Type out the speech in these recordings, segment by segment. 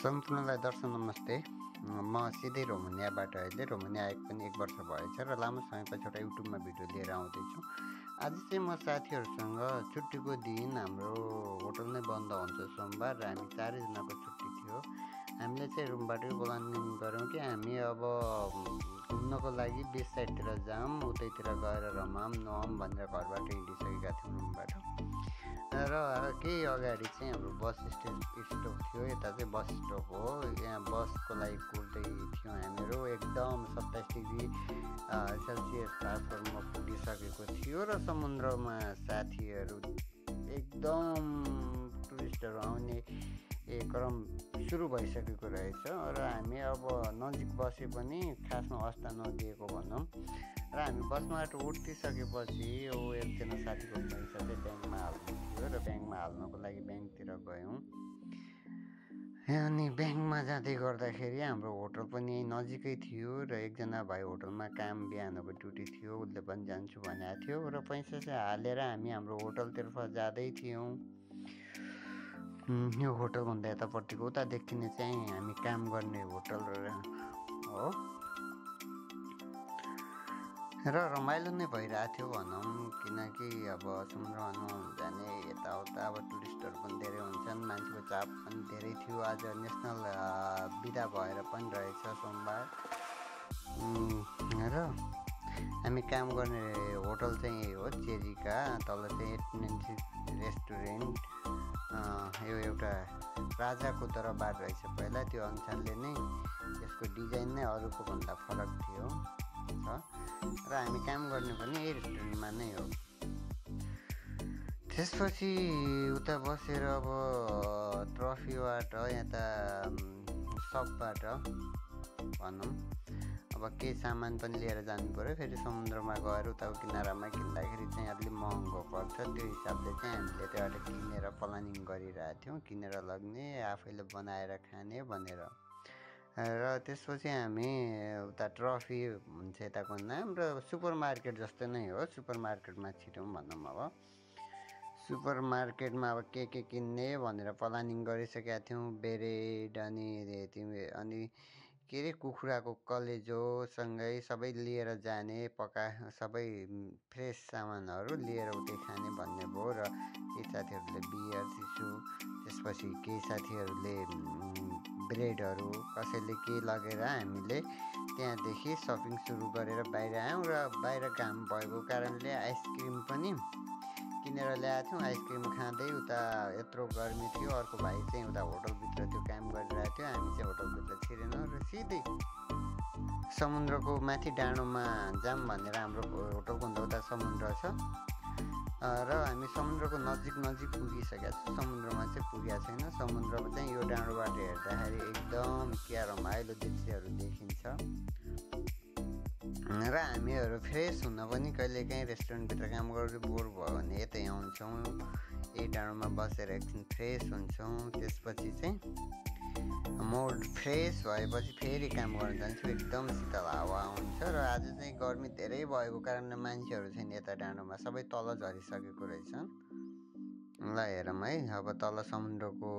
सम्पूर्णलाई दर्शक नमस्ते। म सिधै रोमानियाबाट अहिले रोमानिया आएको पनि 1 वर्ष भएछ र लामो समयपछि एउटा युट्युबमा भिडियो लिएर आउँदैछु। आज चाहिँ म साथीहरूसँग छुट्टीको दिन हाम्रो होटल नै बन्द हुन्छ सोमबार र हामी 4 जनाको छुट्टी थियो। हामीले चाहिँ रुमबाटै प्लानिङ गऱ्यौँ कि हामी अब घुम्नको लागि बिच साइडतिर जाऊँ, उतैतिर गएर रमाऊँ नुहाऊँ भनेर घरबाट हिँडिसकेका थियौँ रुमबाट। र केही अगाडि चाहिँ हाम्रो बस स्टप थियो। यता चाहिँ बस स्टप हो। यहाँ बसको लागि कुर्दै थियौँ हामीहरू। एकदम 27 डिग्री सेल्सियस तापक्रममा पुगिसकेको थियो र समुद्रमा साथीहरू एकदम टुरिस्टहरू आउने क्रम सुरु भइसकेको रहेछ र हामी अब नजिक बसे पनि खासमा अवस्था नदिएको भनौँ। र हामी बसबाट उठिसकेपछि एकजना साथीको पैसा चाहिँ ब्याङ्कमा हाल्नु थियो र ब्याङ्कमा हाल्नको लागि ब्याङ्कतिर गयौँ। अनि ब्याङ्कमा जाँदै गर्दाखेरि हाम्रो होटल पनि नजिकै थियो र एकजना भाइ होटलमा काम बिहानको ड्युटी थियो, उसले पनि जान्छु भनेको थियो र पैसा चाहिँ हालेर हामी हाम्रो होटलतर्फ जाँदै थियौँ। यो होटलभन्दा यतापट्टिको उता देखिने चाहिँ हामी काम गर्ने होटल हो र रमाइलो नै भइरहेको थियो भनौँ, किनकि अब समुद्रमा नुहाउन जाने यताउता अब टुरिस्टहरू पनि धेरै हुन्छन्, मान्छेको चाप पनि धेरै थियो। आज नेसनल बिदा भएर पनि रहेछ सोमबार। र हामी काम गर्ने होटल चाहिँ यही हो, चेरिका। तल चाहिँ 896 रेस्टुरेन्ट। यो एउटा राजाको दरबार रहेछ पहिला, त्यो अनुसारले नै यसको डिजाइन नै अरूको भन्दा फरक थियो र हामी काम गर्ने पनि यही रेस्टुरेन्टमा नै हो। त्यसपछि उता बसेर अब ट्रफीबाट यता सबबाट भनौँ अब केही सामान पनि लिएर जानु पऱ्यो। फेरि समुद्रमा गएर उताको किनारामा किन्दाखेरि चाहिँ अलिक महँगो पर्छ। त्यो हिसाबले चाहिँ हामीले त्योबाट किनेर प्लानिङ गरिरहेको थियौँ, किनेर लग्ने, आफैले बनाएर खाने भनेर। र त्यसपछि हामी उता ट्रफी हुन्छ यताको नाम र सुपर मार्केट जस्तै नै हो। सुपर मार्केटमा छिटौँ भनौँ। अब सुपर मार्केटमा अब के किन्ने भनेर प्लानिङ गरिसकेका थियौँ। ब्रेड अनि के अरे कुखुराको कलेजोसँगै सबै लिएर जाने, सबै फ्रेस सामानहरू लिएर उतै खाने भन्ने भयो। र केही साथीहरूले बियर चिसो, त्यसपछि केही साथीहरूले ब्रेडहरू, कसैले के लगेर हामीले त्यहाँदेखि सपिङ सुरु गरेर बाहिर आयौँ। र बाहिर घाम भएको कारणले आइसक्रिम पनि किनेर ल्याएको थियौँ। आइसक्रिम खाँदै उता यत्रो गर्मी थियो। अर्को भाइ चाहिँ उता होटलभित्र त्यो काम गरिरहेको थियो, हामी चाहिँ होटलभित्र छिरेनौँ र सिधै समुद्रको माथि डाँडोमा जाऊँ भनेर हाम्रो होटलभन्दा उता समुद्र छ र हामी समुद्रको नजिक पुगिसकेका छौँ। समुद्रमा चाहिँ पुगेका छैन। समुद्र चाहिँ यो डाँडोबाट हेर्दाखेरि एकदम क्या रमाइलो दृश्यहरू देखिन्छ। र हामीहरू फ्रेस हुन पनि कहिलेकाहीँ रेस्टुरेन्टभित्र काम गरेर बोर भयो भने यतै आउँछौँ, यही डाँडोमा बसेर एकछिन फ्रेस हुन्छौँ। त्यसपछि चाहिँ मुड फ्रेस भएपछि फेरि काम गर्न जान्छु। एकदम शीतल हावा आउँछ र आज चाहिँ गर्मी धेरै भएको कारणले मान्छेहरू छैन यता डाँडोमा, सबै तल झरिसकेको रहेछन्। ल हेरौँ है, अब तल समुद्रको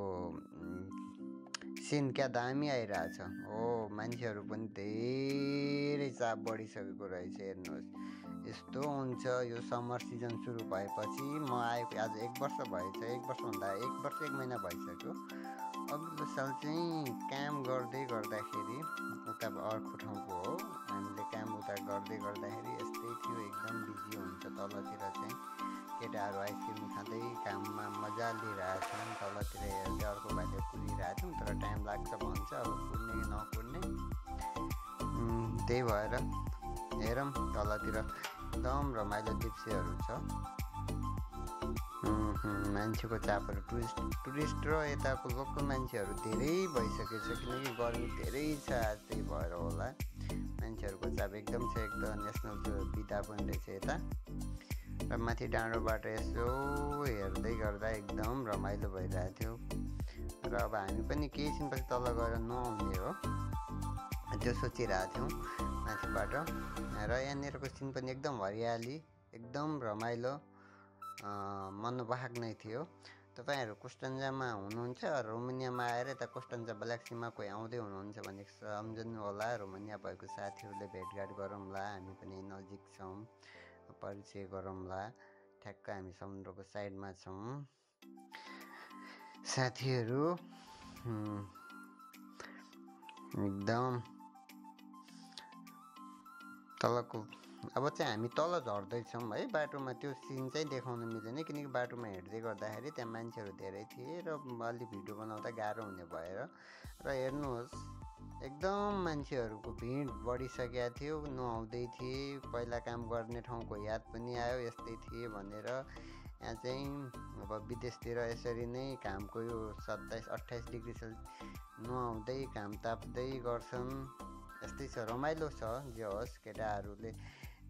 सिन क्या दामी आइरहेछ। मान्छेहरू पनि धेरै चाप बढिसकेको रहेछ। हेर्नुहोस्, यस्तो हुन्छ यो समर सिजन सुरु भएपछि। म आएको आज 1 वर्ष भएछ। 1 वर्षभन्दा 1 महिना भइसक्यो। अघिल्लो साल चाहिँ काम गर्दाखेरि उता अर्को ठाउँको हो, हामीले काम उता गर्दाखेरि यस्तै थियो, एकदम बिजी हुन्छ। तलतिर चाहिँ केटाहरू आइसक्रिम खाँदै काममा मजा लिइरहेछन्। तलतिर हेर्दै अर्को भाइले कुदिरहेछौँ, तर टाइम लाग्छ भन्छ। अब कुद्ने कि नकुद्ने त्यही भएर हेरौँ। तलतिर एकदम रमाइलो दृश्यहरू छ। मान्छेको चापहरू टुरिस्ट र यताको लोकल मान्छेहरू धेरै भइसकेको छ, किनकि गर्मी धेरै छ आज, त्यही भएर होला मान्छेहरूको चाप एकदम छ। एकदम नेसनल बिदा पनि रहेछ यता। र माथि डाँडोबाट यसो हेर्दै गर्दा एकदम रमाइलो भइरहेको थियो। र अब हामी पनि केही छिनपछि तल गएर नुहाउने हो, त्यो सोचिरहेको थियौँ माथिबाट। र यहाँनिरको सिन पनि एकदम हरियाली, एकदम रमाइलो, मनोवाहक नै थियो। तपाईँहरू कोस्टन्जामा हुनुहुन्छ, रोमानियामा आएर यता कोस्टन्जा ब्ल्याक सीमा कोही आउँदै हुनुहुन्छ भने सम्झनु होला। रोमानिया भएको साथीहरूले भेटघाट गरौँला, हामी पनि नजिक छौँ, परिचय गरौँला। ठ्याक्क हामी समुद्रको साइडमा छौँ साथीहरू। एकदम तलको अब चाहिँ हामी तल झर्दैछौँ है। बाटोमा त्यो सिन चाहिँ देखाउन मिलेन, किनकि बाटोमा हिँड्दै गर्दाखेरि त्यहाँ मान्छेहरू धेरै थिए र अलि भिडियो बनाउँदा गाह्रो हुने भएर। र हेर्नुहोस् एकदम मान्छेहरूको भिड बढिसकेको थियो, नुहाउँदै थिए। पहिला काम गर्ने ठाउँको याद पनि आयो यस्तै थिए भनेर। यहाँ चाहिँ अब विदेशतिर यसरी नै घामको यो 27-28 डिग्री नुहाउँदै घाम ताप्दै गर्छन्। यस्तै छ, रमाइलो छ। जे होस् केटाहरूले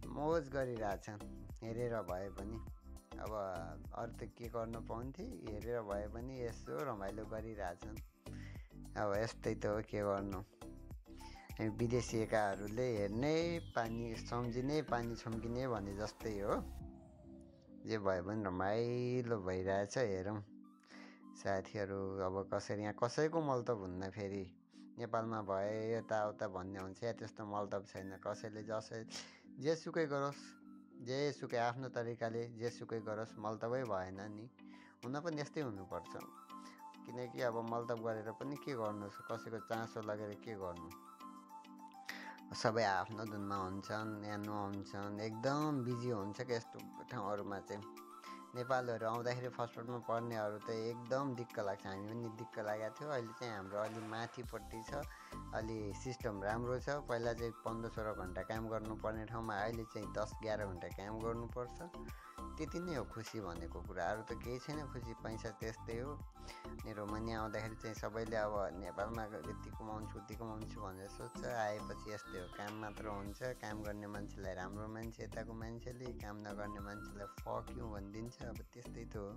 मोज गरिरहेछन् हेरेर भए पनि। अब अरू त के गर्न पाउँथे, हेरेर भए पनि यसो रमाइलो गरिरहेछन्। अब यस्तै त हो, के गर्नु। विदेशीकाहरूले हेर्ने पानी सम्झिने पानी छम्किने भने जस्तै हो। जे भए पनि रमाइलो भइरहेछ, हेरौँ साथीहरू। अब कसरी यहाँ कसैको मल्तब हुन्न। फेरि नेपालमा भए यताउता भन्ने हुन्छ, या त्यस्तो मल्तब छैन। कसैले जेसुकै गरोस्, जेसुकै आफ्नो तरिकाले जेसुकै गरोस्, मल्तबै भएन नि। हुन पनि यस्तै हुनुपर्छ, किनकि अब मल्तब गरेर पनि के गर्नु, कसैको चासो लगेर के गर्नु। सबै आफ्नो धुनमा हुन्छन्, यहाँ नुहाउँछन्, एकदम बिजी हुन्छ क्या यस्तो ठाउँहरूमा चाहिँ। नेपालहरू आउँदाखेरि फर्स्टमा पर्नेहरू त एकदम दिक्क लाग्छ। हामी पनि दिक्क लागेको थियो। अहिले चाहिँ हाम्रो अलि माथिपट्टि छ, अलि सिस्टम राम्रो छ। पहिला चाहिँ 15-16 घन्टा काम गर्नुपर्ने ठाउँमा अहिले चाहिँ 10-11 घन्टा काम गर्नुपर्छ। त्यति नै हो खुसी भनेको कुरा, अरू त केही छैन। खुसी पैसा त्यस्तै हो। अनि रोमानिया आउँदाखेरि चाहिँ सबैले अब नेपालमा यति कमाउँछु उति कमाउँछु भनेर सोध्छ। आएपछि यस्तै हो, काम मात्र हुन्छ। काम गर्ने मान्छेलाई राम्रो मान्छे, यताको मान्छेले काम नगर्ने मान्छेलाई फक यु भनिदिन्छ। अब त्यस्तै त हो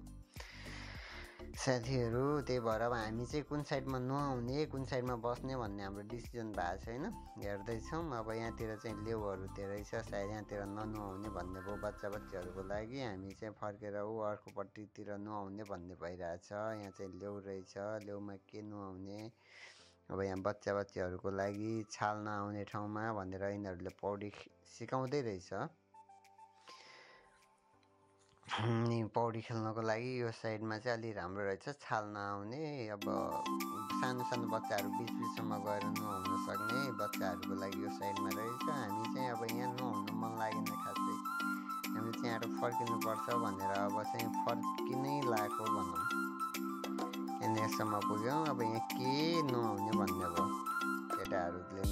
साथीहरू। त्यही भएर अब हामी चाहिँ कुन साइडमा नुहाउने, कुन साइडमा बस्ने भन्ने हाम्रो डिसिजन भएको छैन, हेर्दैछौँ। अब यहाँतिर चाहिँ लेउहरू धेरै छ, सायद यहाँतिर ननुहाउने भन्ने भयो बच्चाहरूको लागि। हामी चाहिँ फर्केर अर्कोपट्टितिर नुहाउने भन्ने भइरहेछ। यहाँ चाहिँ लेउ रहेछ, लेउमा के नुहाउने। अब यहाँ बच्चाहरूको लागि छाल नआउने ठाउँमा भनेर यिनीहरूले पौडी सिकाउँदै रहेछ। अनि पौडी खेल्नको लागि यो साइडमा चाहिँ अलि राम्रो रहेछ, छाल नआउने। अब सानो सानो बच्चाहरू बिचसम्म गएर नुहाउन सक्ने बच्चाहरूको लागि यो साइडमा रहेछ। हामी चाहिँ अब यहाँ नुहाउनु मन लागेन खासै, हामी चाहिँ यहाँ फर्किनुपर्छ भनेर अब चाहिँ फर्किनै लागेको भनौँ। यहाँसम्म पुग्यौँ। अब यहाँ के नुहाउने भन्ने भयो केटाहरूले।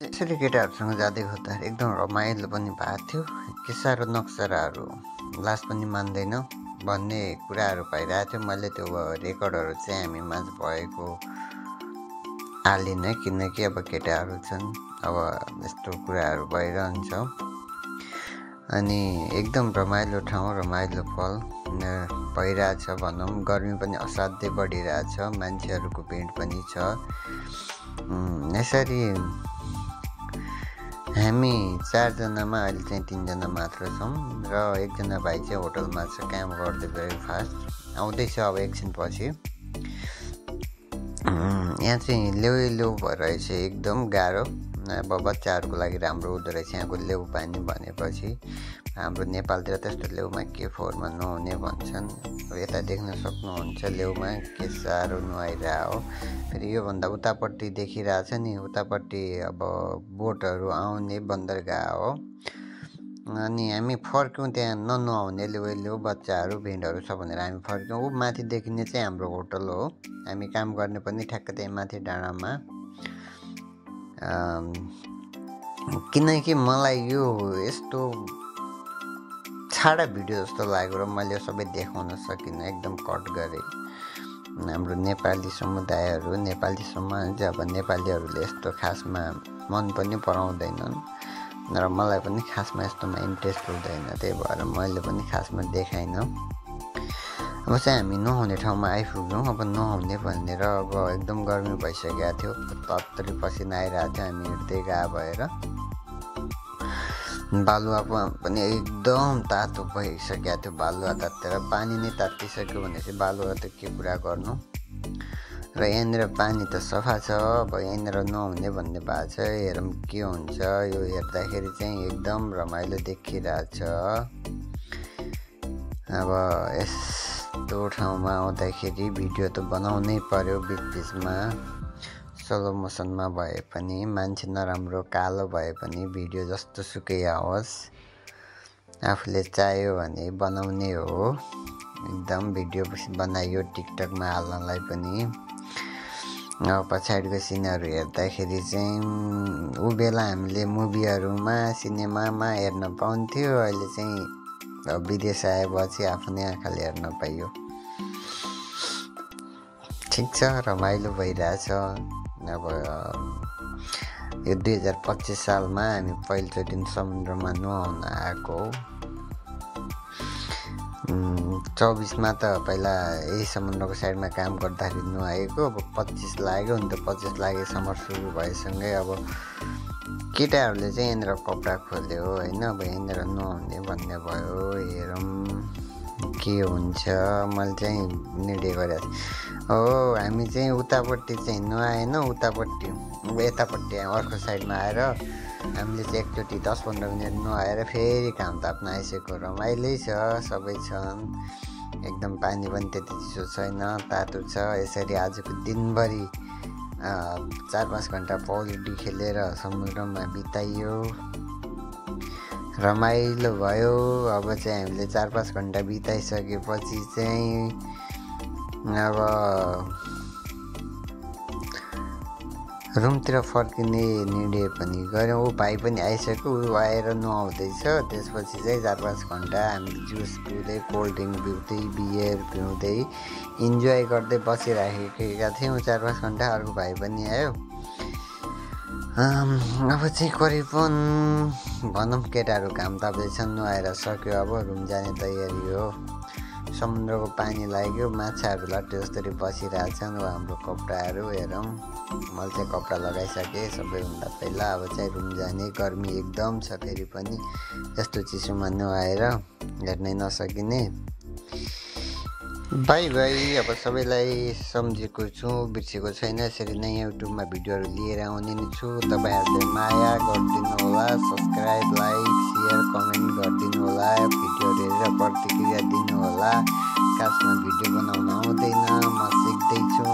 यसरी केटाहरूसँग जाँदै गर्दा एकदम रमाइलो पनि भएको थियो। के साह्रो नक्सराहरू लास पनि मान्दैन भन्ने कुराहरू भइरहेको थियो। मैले त्यो रेकर्डहरू चाहिँ हामी माझ भएको हालिनँ, किनकि अब केटाहरू छन्, अब यस्तो कुराहरू भइरहन्छ। अनि एकदम रमाइलो ठाउँ, रमाइलो पल भइरहेछ भनौँ। गर्मी पनि असाध्यै बढिरहेछ, मान्छेहरूको भिड पनि छ। यसरी हामी 4 जनामा अहिले चाहिँ 3 जना मात्र छौँ र एकजना भाइ चाहिँ होटलमा छ, काम गर्दै ब्रेकफास्ट आउँदैछ अब एकछिनपछि। यहाँ चाहिँ लेउ भएर रहेछ, एकदम गाह्रो। अब बच्चाहरूको लागि राम्रो हुँदो रहेछ यहाँको लेउ पानी भनेपछि। हाम्रो नेपालतिर त्यस्तो लेउमा के फोहोरमा नुहाउने भन्छन्। अब यता देख्न सक्नुहुन्छ लेउमा के साह्रो नुहाइरह हो। फेरि योभन्दा उतापट्टि देखिरहेछ नि, उतापट्टि अब बोटहरू आउने बन्दरगाह हो। अनि हामी फर्क्यौँ, त्यहाँ ननुहाउने लेउ बच्चाहरू भिडहरू छ भनेर हामी फर्क्यौँ। ऊ माथि देखिने चाहिँ हाम्रो होटल हो, हामी काम गर्ने पनि ठ्याक्क त्यही माथि डाँडामा। किनकि मलाई यो यस्तो छाडा भिडियो जस्तो लाग्यो र मैले सबै देखाउन सकिनँ, एकदम कट गरेँ। हाम्रो नेपाली समुदायहरू, नेपाली समाज, अब नेपालीहरूले यस्तो खासमा मन पनि पराउँदैनन् र मलाई पनि खासमा यस्तोमा इन्ट्रेस्ट हुँदैन। त्यही भएर मैले पनि खासमा देखाइनँ। अब चाहिँ हामी नुहाउने ठाउँमा आइपुग्यौँ। अब नुहाउने भनेर अब एकदम गर्मी भइसकेको थियो, तत्तरी पसिना आइरहेको थियो। हामी हिँड्दै गए भएर बालुवा पनि एकदम तातो भइसक्यो थियो। बालुवा तातेर पानी नै तातिसक्यो भनेपछि बालुवा त के कुरा गर्नु। र यहाँनिर पानी त सफा छ, अब यहाँनिर नहुने भन्ने भएको छ। हेरौँ के हुन्छ। यो हेर्दाखेरि चाहिँ एकदम रमाइलो देखिरहेछ। अब यस्तो ठाउँमा आउँदाखेरि भिडियो त बनाउनै पर्यो बिचबिचमा, स्लो मोसनमा भए पनि, मान्छे नराम्रो कालो भए पनि भिडियो जस्तो सुकै आओस्, आफूले चाह्यो भने बनाउने हो। एकदम भिडियो बनाइयो टिकटकमा हाल्नलाई पनि। अब पछाडिको सिनहरू हेर्दाखेरि चाहिँ ऊ बेला हामीले मुभीहरूमा सिनेमामा हेर्न पाउँथ्यो, अहिले चाहिँ विदेश आएपछि आफ्नै आँखाले हेर्न पाइयो। ठिक छ, रमाइलो भइरहेछ। अब यो 2025 सालमा हामी पहिलोचोटि समुद्रमा नुहाउन आएको हो। 24मा त पहिला यही समुद्रको साइडमा काम गर्दाखेरि नुहाएको। अब 25 लाग्यो नि त, 25 लागे समर सुरु भएसँगै अब केटाहरूले चाहिँ यहाँनिर कपडा खोल्यो होइन। अब यहाँनिर नुहाउने भन्ने भयो। हेरौँ के हुन्छ। मैले चाहिँ निर्णय गरेको हो, हामी चाहिँ उतापट्टि चाहिँ नुहाएन, उतापट्टि यतापट्टि अर्को साइडमा आएर हामीले चाहिँ एकचोटि 10-15 मिनट नुहाएर फेरि घाम ताप्न आइसक्यो। रमाइलै छ, सबै छन्। एकदम पानी पनि त्यति चिसो छैन, तातो छ। यसरी आजको दिनभरि 4-5 घन्टा पौडी खेलेर समुद्रमा बिताइयो, रमाइलो भयो। अब चाहिँ हामीले 4-5 घन्टा बिताइसकेपछि चाहिँ अब रुमतिर फर्किने निर्णय पनि गऱ्यौँ। ऊ भाइ पनि आइसक्यो, ऊ आएर नुहाउँदैछ। त्यसपछि चाहिँ 4-5 घन्टा हामी जुस पिउँदै, कोल्ड ड्रिङ्क पिउँदै, बियर पिउँदै इन्जोय गर्दै बसिराखेका थियौँ 4-5 घन्टा। अर्को भाइ पनि आयो। अब चाहिँ करिबन भनौँ केटाहरू घाम ताप्दैछन्, नुहाएर सक्यो। अब रुम जाने तयारी हो। समुद्रको पानी लाग्यो, माछाहरू लट्टे जसरी बसिरहेछन्। हाम्रो कपडाहरू हेरौँ, मैले चाहिँ कपडा लगाइसकेँ सबैभन्दा पहिला। अब चाहिँ रुम जाने, गर्मी एकदम छ फेरि पनि, यस्तो चिसोमा नुहाएर हेर्नै नसकिने। By by. अब सबैलाई सम्झेको छु, बिर्सेको छैन। यसरी नै युट्युबमा भिडियोहरू लिएर आउने नै छु। तपाईँहरूले माया गरिदिनु होला, सब्सक्राइब, लाइक, सेयर, कमेन्ट गरिदिनु होला, भिडियोहरू हेरेर प्रतिक्रिया दिनु होला। खासमा भिडियो बनाउन आउँदैन, म सिक्दैछु।